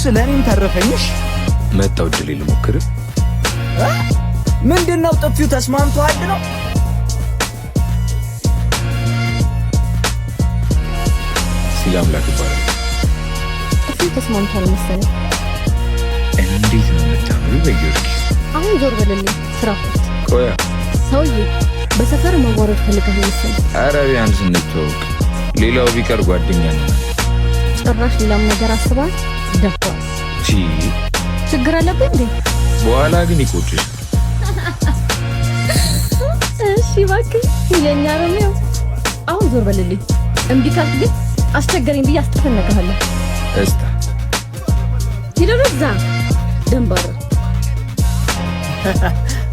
ለእኔም ተረፈኝሽ። መጣው እድል ልሞክር። ምንድን ነው ጥፊው? ተስማምተዋል ነው? ሲል አምላክ ይባላል። ጥፊው ተስማምቷል መሰለኝ። እንዴት ነው የምታምሪው! በጊዮርጊስ። አሁን ዞር በልልኝ፣ ስራ ፈት። ቆያ። ሰውዬ፣ በሰፈር መዋረድ ፈልገህ መሰለኝ። ኧረ ቢያንስ እንተዋወቅ። ሌላው ቢቀር ጓደኛ ነው። ጭራሽ ሌላም ነገር አስበሃል? ደፋር። ቺ። ችግር አለብህ እንዴ? በኋላ ግን ይቆጭሽ። እሺ እባክህ የኛ ሮሚዮ። አሁን ዞር በልልኝ። እምቢ ካልክ ግን አስቸገረኝ ብዬ አስጠፈነግሃለሁ። እስታ። ሂድ ወደዛ ደንባራ።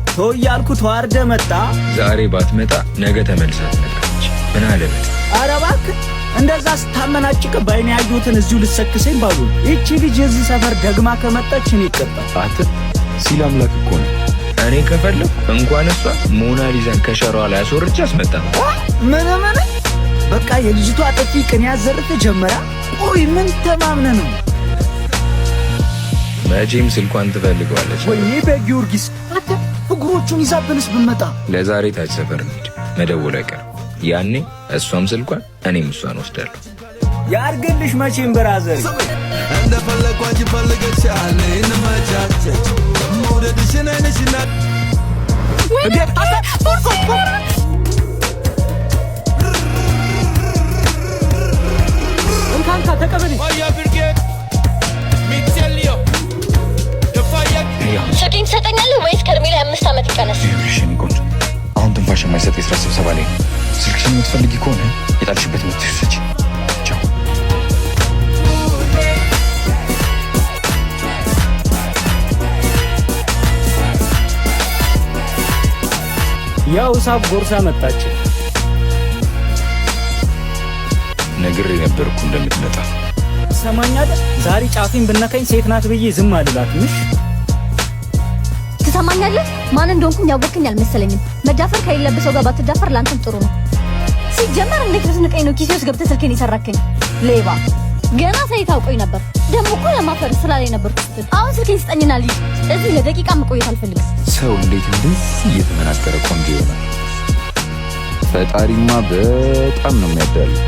ተው እያልኩ ተዋርደ መጣ። ዛሬ ባትመጣ ነገ ተመልሳ ትመጣለች። ምን አለበት? ኧረ እባክህ፣ እንደዛ ስታመናጭቅ በአይኔ ያየሁትን እዚሁ ልሰክሰኝ ባሉ። ይቺ ልጅ የዚህ ሰፈር ደግማ ከመጣች እኔ ይቀጣል። አት ሲል አምላክ እኮ ነው። እኔ ከፈለኩ እንኳን እሷ ሞናሊዛን ከሸራዋ ላይ አስወርጄ አስመጣ። ምን ምን? በቃ የልጅቷ ጥፊ ቅኔ ያዘርፍ ጀመራ። ቆይ ምን ተማምነ ነው? መቼም ስልኳን ትፈልገዋለች። ወይኔ በጊዮርጊስ፣ አንተ እግሮቹን ይዛብንስ ብመጣ? ለዛሬ ታች ሰፈር እንሂድ። መደወሉ አይቀርም። ያኔ እሷም ስልኳን እኔም እሷን ወስዳለሁ። ያርግልሽ መቼም brother። እንደፈለግኩ አንቺ ፈልገሻል፣ እንመቻቸች መውደድሽን አይንሽና እንካንካ ተቀበል። ስልኬን ትሰጠኛለህ ወይስ ከእድሜ ላይ 5 ዓመት ይቀነስ? ይኸውልሽ የኔ ቆንጆ፣ አሁን ትንፋሽ የማይሰጥ የስራ ስብሰባ ላይ ነው። ስልክሽን የምትፈልጊ ከሆነ የጣልሽበት መጥተሽ ውሰጂ። ቻው። ያው ሳብ ጎርሳ መጣች። ነግሬ ነበርኩ እንደምትመጣ። ትሰማኛለህ? ዛሬ ጫፌን ብነካኝ ሴት ናት ብዬ ዝም አልላትም። እሺ? ትሰማኛለህ? ማን እንደሆንኩኝ ያወቅኝ አልመሰለኝም። መዳፈር ከሌለብህ ሰው ጋር ባትዳፈር ለአንተም ጥሩ ነው። ሲጀመር እንዴት ብትንቀኝ ነው ኪሴ ውስጥ ገብተህ ስልኬን የሰረከኝ? ሌባ! ገና ሳይ ታውቆኝ ነበር። ደግሞ እኮ ለማፈር ስራ ላይ ነበርኩ ስትል። አሁን ስልኬን ስጠኝና ልሂድ። እዚህ ለደቂቃ መቆየት አልፈልግም። ሰው እንዴት እንደዚህ እየተመናገረ ቆንጆ ይሆናል? ፈጣሪማ በጣም ነው የሚያዳለው።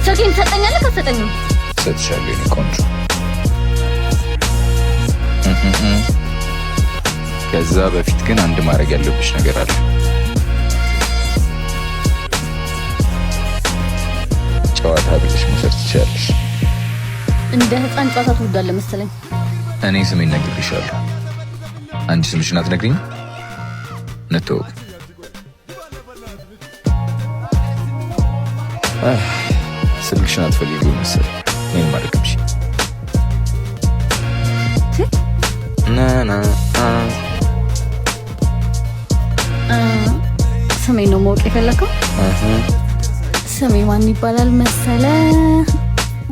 ስልኬን ትሰጠኛለህ? አትሰጠኝም? እሰጥሻለሁ የኔ ቆንጆ። ከዛ በፊት ግን አንድ ማድረግ ያለብሽ ነገር አለ። ጨዋታ ብለሽ መውሰድ ትችያለሽ። እንደ ህፃን ጨዋታ ትወዳለህ መሰለኝ። እኔ ስሜን ነግሬሻለሁ። አንቺ ስምሽን አትነግሪኝም? እንተዋወቅ። ስልክሽን አትፈልጊው መሰለኝ። እኔንም አደረግምሽ። ና ና አ። ስሜን ነው ማወቅ የፈለከው? አሃ። ስሜ ማን ይባላል መሰለ?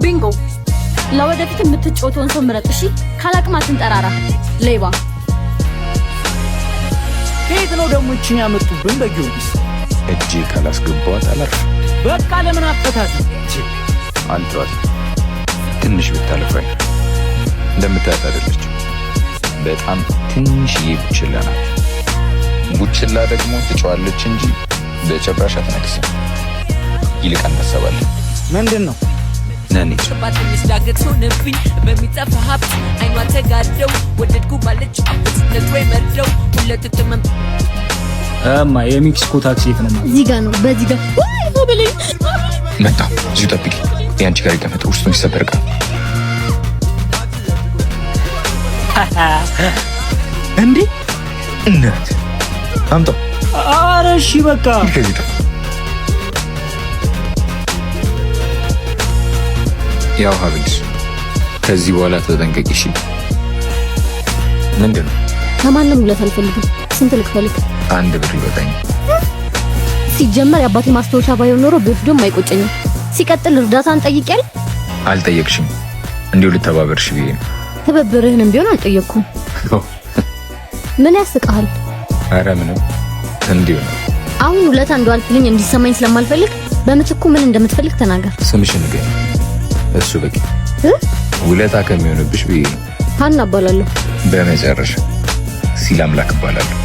ቢንጎ። ለወደፊት የምትጫወተውን ሰው ምረጥ። እሺ፣ ካላቅማት እንጠራራ። ሌባ። ከየት ነው ደግሞ ይችን ያመጡብን? በጊዮርጊስ። እጄ ካላስገባዋት አላርፍም። በቃ ለምን አፈታት? አልተዋትም። ትንሽ ብታለፋኝ እንደምታያት አይደለች። በጣም ትንሽዬ ቡችላ ናት። ቡችላ ደግሞ ትጫዋለች እንጂ በጭራሽ አትነክስም። ይልቅ እናሰባለን። ምንድን ነው? ነን። ትንሽ ዳገት ሆነብኝ በሚጠፋ ሀብት አይኗ ተጋደው ወደድኩ ባለች አበት ነግሮ መርደው ሁለት ጥመም። እማ፣ የሜክሲኮ ታክሲ የት ነው? እዚህ ጋር ነው፣ በዚህ ጋር። ወይ በለኝ። መጣ። እዚሁ ጠብቂ። የአንቺ ጋር ይቀመጥ። ውስጡ የሚሰበር ዕቃ። እንዴ? እናት አምጣው። ኧረ እሺ በቃ። ከዚህ ጠፋ። ያው ሀብልሽ፣ ከዚህ በኋላ ተጠንቀቂ። እሺ። ምንድን ነው? ከማንም ውለታ አልፈልግም። ስንት ልክፈልክ? 1 ብር ይበቃኛል። ሲጀመር የአባቴ ማስታወሻ ባይሆን ኖሮ ቢወስዶም አይቆጨኝም። ሲቀጥል እርዳታን ጠይቄያለሁ? አልጠየቅሽም። እንዲሁ ልተባበርሽ ብዬ ነው። ትብብርህንም ቢሆን አልጠየቅኩም። ምን ያስቅሃል? ኧረ ምንም፣ እንዲሁ ነው። አሁን ውለታ እንደዋልክልኝ እንዲሰማኝ ስለማልፈልግ በምትኩ ምን እንደምትፈልግ ተናገር። ስምሽን ንገሪኝ። እሱ በቂ። እ? ውለታ ከሚሆንብሽ ብዬ ነው። ሀና እባላለሁ። በመጨረሻ ሲል አምላክ እባላለሁ።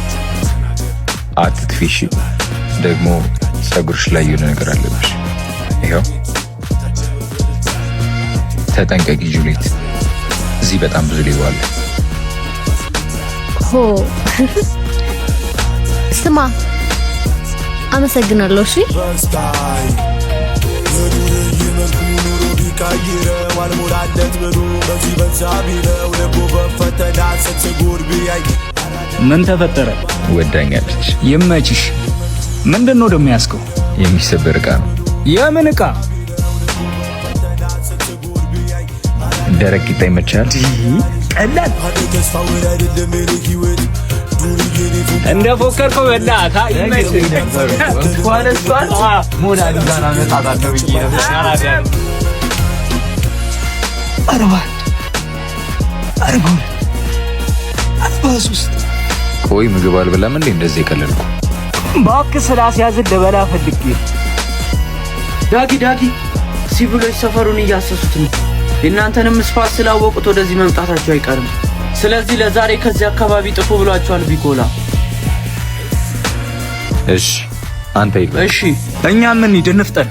አትጥፊ እሺ። ደግሞ ፀጉርሽ ላይ የሆነ ነገር አለብሽ። ይኸው ተጠንቀቂ ጁሊት፣ እዚህ በጣም ብዙ ሌባ አለ። ሆ ስማ፣ አመሰግናለሁ። እሺ በስታይ የዱርዬ መልኩ ኑሮ ቢቀይረው አልሞላለት ብሎ በዚህ በዛ ቢለው ልቡ በፈተና ስትጉድ ቢያይ ምን ተፈጠረ? ወዳኛለች። ይመችሽ። ምንድን ነው ደግሞ ያዝከው? የሚሰበር ዕቃ ነው። የምን ዕቃ? ደረቅ ቂጣ ይመቻል። ቀላል ተስፋ ወር አይደለም የኔ ህይወት ዱርዬ እንደ ፎከርከው በእናትህ ይመችህ። እንኳን እሷን ሞናሊዛን አመጣታለሁ ብዬ ነበር። 41፣ 42፣ 43። ቆይ ምግብ አልበላም እንዴ? እንደዚህ የቀለልኩ እባክህ ስላስያዝን ልበላ ፈልጌ። ዳጊ ዳጊ፣ ሲቪሎች ሰፈሩን እያሰሱት ነው። የእናንተንም ስፋት ስላወቁት ወደዚህ መምጣታቸው አይቀርም። ስለዚህ ለዛሬ ከዚህ አካባቢ ጥፉ ብሏቸዋል ቢኮላ። እሺ አንተ ሂድ። እሺ። እኛ ምን እንሂድ፣ እንፍጠን።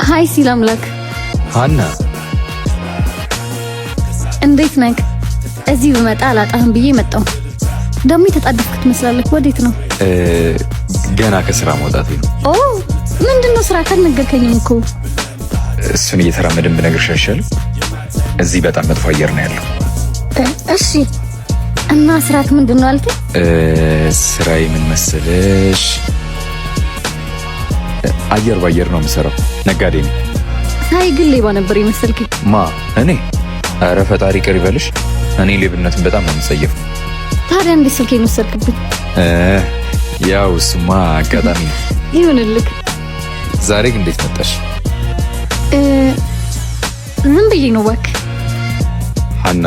Hi ሲል አምላክ። ሀና። እንዴት ነህ? እዚህ ብመጣ አላጣህም ብዬ መጣሁ። ደግሞ የተጣደፍክ ትመስላለህ። ወዴት ነው? ገና ከስራ መውጣቴ ነው። ኦ፣ ምንድን ነው ስራ? ካልነገርከኝም እኮ። እሱን እየተራመድን ብነግርሽ አይሻልም? እዚህ በጣም መጥፎ አየር ነው ያለው። እሺ፣ እና ስራክ ምንድን ነው አልከኝ? ስራዬ ምን መሰለሽ? አየር ባየር ነው የምሰራው። ነጋዴ ነኝ። ሳይ ግን ሌባ ነበር የመሰልከኝ። ማ፣ እኔ? ኧረ ፈጣሪ ይቅር ይበልሽ። እኔ ሌብነትን በጣም ነው የምጸየፈው። ታዲያ እንዴት ስልኬን ወሰድክብኝ? ያው እሱማ አጋጣሚ ነው። ይሁንልክ። ዛሬ ግን እንዴት መጣሽ? ዝም ብዬ ነው እባክህ። ሀና።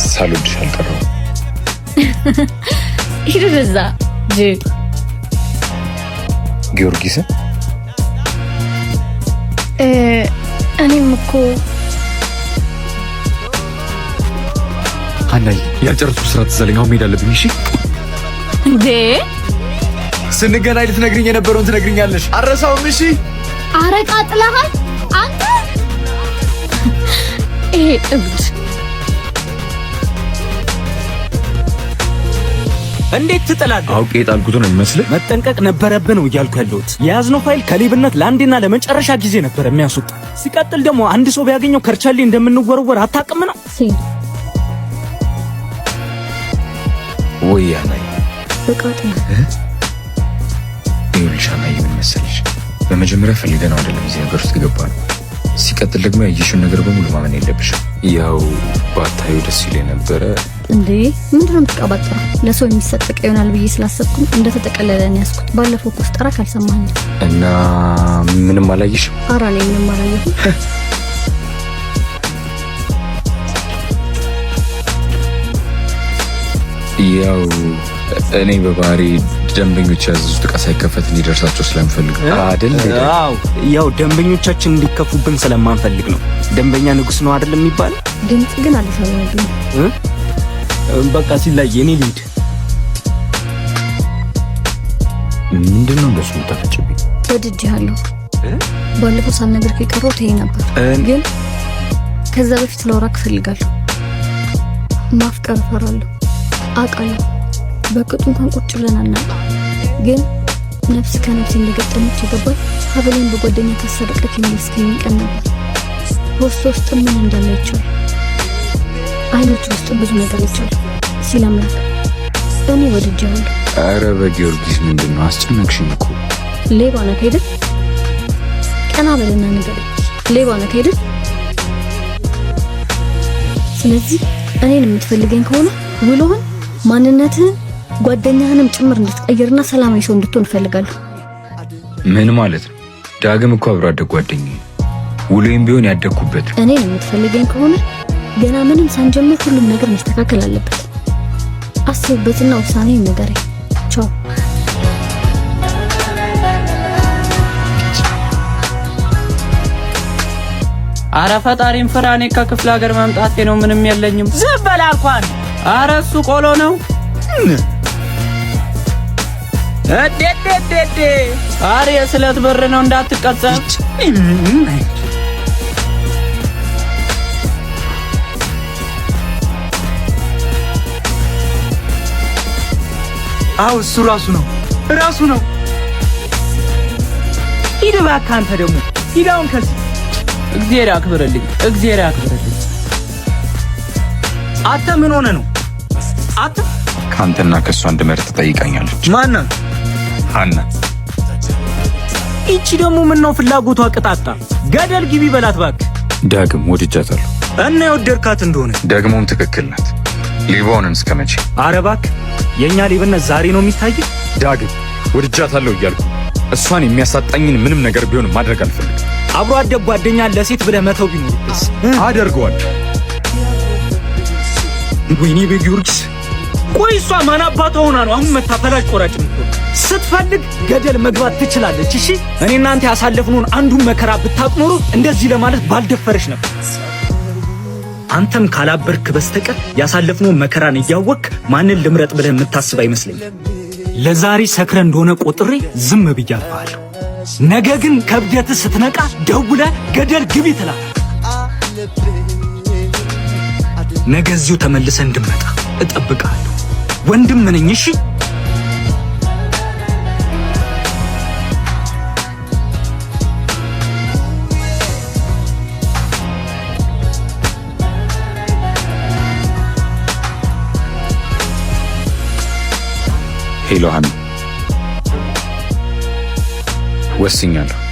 ሳልወድሽ አልቀረሁም። ሂድ ወደዛ ጅል። ጊዮርጊስን። እኔም እኮ ሀናዬ፣ ያልጨረስኩት ስራ ትዝ አለኝ። አሁን መሄድ አለብኝ። እሺ? እንዴ! ስንገናኝ ልትነግሪኝ የነበረውን ትነግሪኛለሽ። አረሳውም። እሺ? አረቃ ጥለሃል አንተ፣ ይሄ እብድ። እንዴት ትጥላለህ? አውቄ የጣልኩት ነው የሚመስልህ? መጠንቀቅ ነበረብህ ነው እያልኩ ያለሁት። የያዝነው ፋይል ከሌብነት ለአንዴና ለመጨረሻ ጊዜ ነበር የሚያስወጣ። ሲቀጥል ደግሞ አንድ ሰው ቢያገኘው ከርቸሌ እንደምንወረወር አታውቅም ነው? ሲል ወይ ሀናዬ። በቃ ጥለህ ይኸውልሽ ሀናዬ፣ ምን መሰለሽ፣ በመጀመሪያ ፈልገነው አይደለም እዚህ ነገር ውስጥ የገባ ነው። ሲቀጥል ደግሞ ያየሽውን ነገር በሙሉ ማመን የለብሽም። ያው ባታዩ ደስ ይለኝ ነበረ። እንዴ፣ ምንድን ነው የምትቀባጥረው? ለሰው የሚሰጥ ዕቃ ይሆናል ብዬ ስላሰብኩኝ እንደተጠቀለለ ነው ያዝኩት። ባለፈው እኮ ስጠራክ አልሰማኸኝም። እና ምንም አላየሽም? ኧረ እኔ ምንም አላየሁም። ያው እኔ በባህሪ ደንበኞች ያዘዙት ዕቃ ሳይከፈት እንዲደርሳቸው ስለምፈልግ አይደል? አዎ፣ ያው ደንበኞቻችን እንዲከፉብን ስለማንፈልግ ነው። ደንበኛ ንጉስ ነው አይደል የሚባለው? ድምፅ ግን አዲስ አልሆነብኝም። እ? በቃ ሲላይ እኔ ልሂድ። ምንድን ነው እንደሱ የምታፈጭብኝ? ወድጄሃለሁ። ባለፈው ሳልነግርህ የቀረሁት ይሄ ነበር፣ ግን ከዛ በፊት ላወራክ እፈልጋለሁ። ማፍቀር እፈራለሁ፣ አውቃለሁ። በቅጡ እንኳን ቁጭ ብለን አናውቅም። ግን ነፍስ ከነፍሴ እንደገጠመች የገባኝ ሀብሌን በጓደኛ ካሰረቀች የመለስክልኝ ቀን ነበር። ቦርሳ ውስጥ ምን እንዳለ አይቻለሁ። አይኖች ውስጥ ብዙ ነገር አይቻለሁ። ሲል አምላክ፣ እኔ ወድጄሃለሁ። ኧረ በጊዮርጊስ፣ ምንድን ነው? አስጨነቅሽኝ እኮ። ሌባ ነህ አይደል? ቀና በልና ንገረኝ። ሌባ ነህ አይደል? ስለዚህ እኔን የምትፈልገኝ ከሆነ ውሎህን፣ ማንነትህን፣ ጓደኛህንም ጭምር እንድትቀይርና ሰላማዊ ሰው እንድትሆን እፈልጋለሁ። ምን ማለት ነው? ዳግም እኮ አብሮ አደግ ጓደኛዬ፣ ውሎዬም ቢሆን ያደግኩበት። እኔን የምትፈልገኝ ከሆነ ገና ምንም ሳንጀምር ሁሉም ነገር መስተካከል አለበት። አስብበትና ውሳኔ ንገረኝ። ቻው። አረ ፈጣሪን ፍራ። እኔ ከክፍለ ሀገር መምጣቴ ነው፣ ምንም የለኝም። ዝም በል አልኳን። አረ እሱ ቆሎ ነው። እዴዴዴዴ አረ የስለት ብር ነው እንዳትቀጸፍ። አዎ እሱ ራሱ ነው፣ ራሱ ነው። ሂድ እባክህ አንተ ደግሞ ሂድ አሁን ከዚህ። እግዚአብሔር ያክብርልኝ፣ እግዚአብሔር ያክብርልኝ። አንተ ምን ሆነ ነው አንተ? ከአንተና ከእሷ እንድመርጥ ትጠይቀኛለች። ማናት? ሀና። ይቺ ደግሞ ምን ነው ፍላጎቷ ቅጣጣ? ገደል ግቢ በላት እባክህ። ዳግም ወድጃታለሁ። እና የወደድካት እንደሆነ ደግሞም ትክክል ናት። ሌባውንን እስከ መቼ? ኧረ እባክህ የእኛ ሌብነት ዛሬ ነው የሚታየው። ዳግም ወድጃታለሁ እያልኩ እሷን የሚያሳጣኝን ምንም ነገር ቢሆን ማድረግ አልፈልግም። አብሮ አደግ ጓደኛ ለሴት ብለህ መተው ቢኖርብስ? አደርገዋለሁ። ወይኔ በጊዮርጊስ! ቆይ እሷ ማን አባቷ ሆና ነው አሁን መታ ፈላጭ ቆራጭ የምትሆን? ስትፈልግ ገደል መግባት ትችላለች። እሺ እኔ እናንተ ያሳለፍነውን አንዱን መከራ ብታውቅ ኖሮ እንደዚህ ለማለት ባልደፈረች ነበር። አንተም ካላበርክ በስተቀር ያሳለፍነውን መከራን እያወቅክ ማንን ልምረጥ ብለህ የምታስብ አይመስለኝም። ለዛሬ ሰክረ እንደሆነ ቆጥሬ ዝም ብዬ አልፈሃለሁ። ነገ ግን ከብደት ስትነቃ ደውለ ገደል ግቢ ትላለህ። ነገ እዚሁ ተመልሰ እንድመጣ እጠብቅሃለሁ። ወንድም ነኝ። እሺ Hello ሀና፣ ወስኛለሁ።